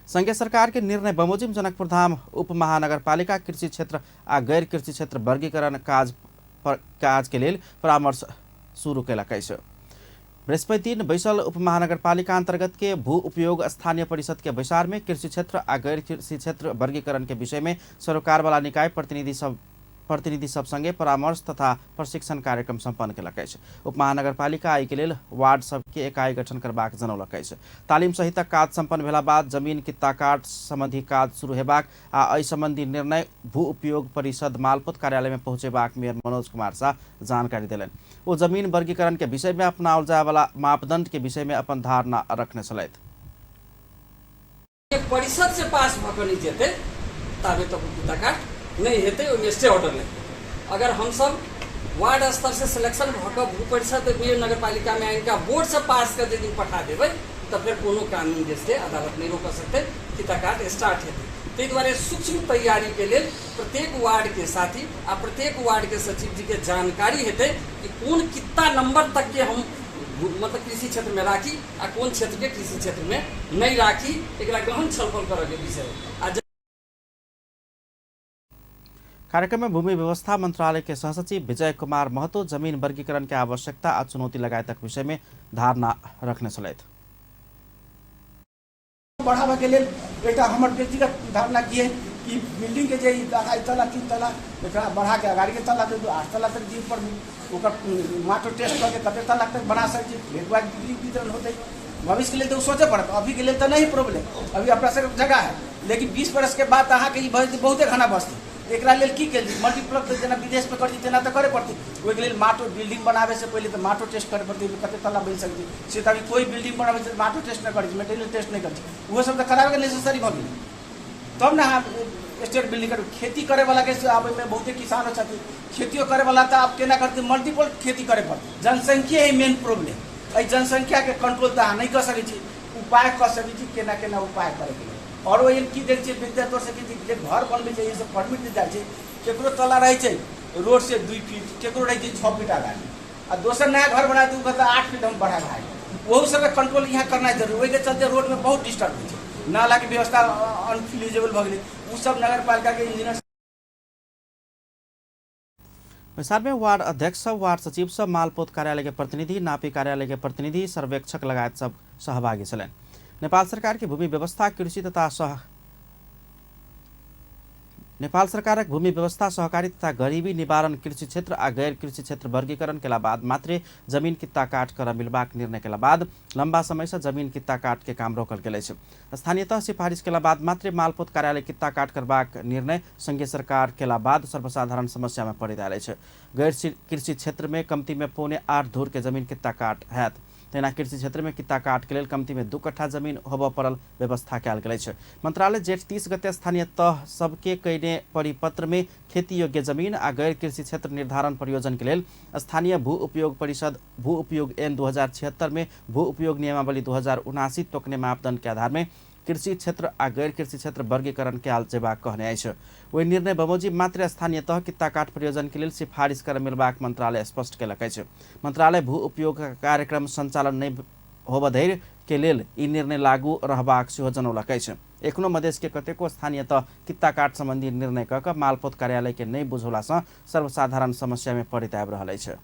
संघीय सरकार के निर्णय बमोजिम जनकपुर धाम उप महानगरपालिका कृषि क्षेत्र आ गैर कृषि क्षेत्र वर्गीकरण काज के लेल परामर्श शुरू केलक अछि। बृहस्पति दिन बैसल उप महानगरपालिका अंतर्गत के भू उपयोग स्थानीय परिषद के बैसार में कृषि क्षेत्र आ गैर कृषि क्षेत्र वर्गीकरण के विषय में सरोकार वाला निकाय प्रतिनिधि सब संगे परामर्श तथा प्रशिक्षण कार्यक्रम सम्पन्न केलक अछि। उप महानगरपालिका एहि के लेल वार्ड सबके इकाई गठन करबाक जनौलक अछि। तालिम सहितक काज सम्पन्न भेला बाद जमीन कित्ता काट सम्बन्धी काज शुरू हेबाक आ एहि सम्बन्धी निर्णय भू उपयोग परिषद मालपोत कार्यालय में पहुँचेबाक मेयर मनोज कुमार शाह जानकारी देलनि। ओ जमीन वर्गीकरण के विषय में अपनाओल जाय वाला मापदंड के विषय में अपन धारणा रखने छलथि। परिषद से पास भऽ कऽ नहि जेतै ताबे तक ओ किता काट नहि हेतै, ओहिमे स्टे ऑर्डर नहि हेतै। अगर हमसब वार्ड स्तर से सिलेक्शन भऽ कऽ भू परिषद में नगरपालिका में आनि कऽ बोर्ड से पास कऽ जे दिन पठा देबै तऽ फेर कोनो कानून जे छै अदालत नहि रोकऽ सकतै, किता काट स्टार्ट हेतै। ताहि दुआरे सूक्ष्म तैयारी के लेल प्रत्येक वार्ड के साथी आ प्रत्येक वार्ड के सचिव जी के जानकारी हेतै कि कोन कितना नंबर तक के हम मतलब कृषि क्षेत्र में राखी आ कोन क्षेत्र के कृषि क्षेत्र में नहीं राखी, एकरा गहन छलफल करऽ के विषय। आ कार्यक्रम में भूमि व्यवस्था मंत्रालय के सहसचिव विजय कुमार महतो जमीन वर्गीकरण के आवश्यकता आ चुनौती लगायतक विषय में धारणा रखने छलथि। बढ़ाबऽ के लेल एकटा हमर व्यक्तिगत धारणा की है कि बिल्डिंग के जे अढ़ाई तला 3 तला एकरा बढ़ा के अगाड़ी के तला तक 8 तला तक जी पर ओकर माटो टेस्ट करके कते तला तक बना सकै छी, फ्लैट वाइज बिजली वितरण होतै। भविष्य के लेल तऽ ओ सोचऽ पड़त, अभी के लेल तऽ नहीं प्रॉब्लम, अभी अपना सबके जगह है, लेकिन 20 बरस के बाद अहाँके ई भऽ जेतै बहुते घना बस्ती। एकरा लेल की कयल जेतै, मल्टीप्लक्स जेना विदेशमे करै छै तेना तऽ करय पड़तै। ओहिके लेल माटो बिल्डिंग बनाबैसँ पहिले तऽ माटो टेस्ट करय पड़तै, ओहिमे कते तला बनि सकै छै से। तऽ अभी कोइ बिल्डिंग बनाबै छै तऽ माटो टेस्ट नहि करै छै, मेटेरियल टेस्ट नहि करै छै, ओहो सब तऽ कराबैके नेसेसरी भऽ गेलै, तब ने अहाँ स्टेट बिल्डिंग करबै। खेती करैवलाके आब ओहिमे बहुते किसानो छथिन, खेतियो करैवला तऽ आब केना करतै, मल्टीपल खेती करय पड़तै। जनसंख्या ही मेन प्रॉब्लम, एहि जनसंख्याके कंट्रोल तऽ अहाँ नहि कऽ सकै छी, उपाय कऽ सकै छी केना केना उपाय करैके लेल। आओर ओहि की देखै छियै विद्या तोर से जे घर बनबै छै, ई सब परमिट जे जाइ छै, केकरो तला रहै छै रोड से 2 फीट, केकरो रहै छै 6 फीट आगाँ, आ दोसर नया घर बना तऽ ओ कहतै 8 फीट हम बढ़ा भाई, ओहू सबके कंट्रोल यहाँ करनाइ जरूरी। ओहिके चलते रोडमे बहुत डिस्टर्ब होइ छै, नालाके व्यवस्था अनफ्यूजेबल भऽ गेलै, ओ सब नगरपालिकाके इंजीनियर। बैसार में वार्ड अध्यक्ष सब, वार्ड सचिव सब, मालपोत कार्यालय के प्रतिनिधि, नापी कार्यालय के प्रतिनिधि, सर्वेक्षक लगायत सब सहभागी छलनि। नेपाल सरकार के भूमि व्यवस्था कृषि तथा सह नेपाल सरकारक भूमि व्यवस्था सहकारी तथा गरीबी निवारण कृषि क्षेत्र आ गैर कृषि क्षेत्र वर्गीकरण केला बाद मात्रे जमीन कित्ता काट कर मिलबाक निर्णय केला बाद लंबा समय से जमीन कित्ता काट के काम रोकल गेल अछि। स्थानीय तह सिफारिश केला बाद मात्रे मालपोत कार्यालय कित्ता काट करबाक निर्णय संघीय सरकार केला बाद सर्वसाधारण समस्या में पड़ि आयल अछि। गैर कृषि क्षेत्र में कमती में 7.75 धूर के जमीन कित्ता काट हैत। तहिना कृषि क्षेत्र में कित्ता काट के लेल कमती में 2 कट्ठा जमीन होबऽ पड़ल व्यवस्था कयल गेल अछि। मंत्रालय जेठ 30 गते स्थानीय तह सबके कयने परिपत्र में खेती योग्य जमीन आ गैर कृषि क्षेत्र निर्धारण परियोजन के लेल स्थानीय भू उपयोग परिषद भू उपयोग एन 2076 में भू उपयोग नियमावली 2079 तोकने मापदंड के आधार में कृषि क्षेत्र आ गैर कृषि क्षेत्र वर्गीकरण कयल जेबाक कहने अछि। ओहि निर्णय बमोजिम मात्र स्थानीय तह कित्ता काट परियोजन के लेल सिफारिश कर मिलबाक मंत्रालय स्पष्ट केलक अछि। मंत्रालय भू उपयोग कार्यक्रम संचालन नहि होबऽ धरि के लेल ई निर्णय लागू रहबाक सेहो जनौलक अछि। एखनो मधेश के कतेको स्थानीय तह कित्ता काट संबंधी निर्णय कऽ कऽ मालपोत कार्यालय के नहि बुझौला सँ सर्वसाधारण समस्या में पड़ैत आबि रहल अछि।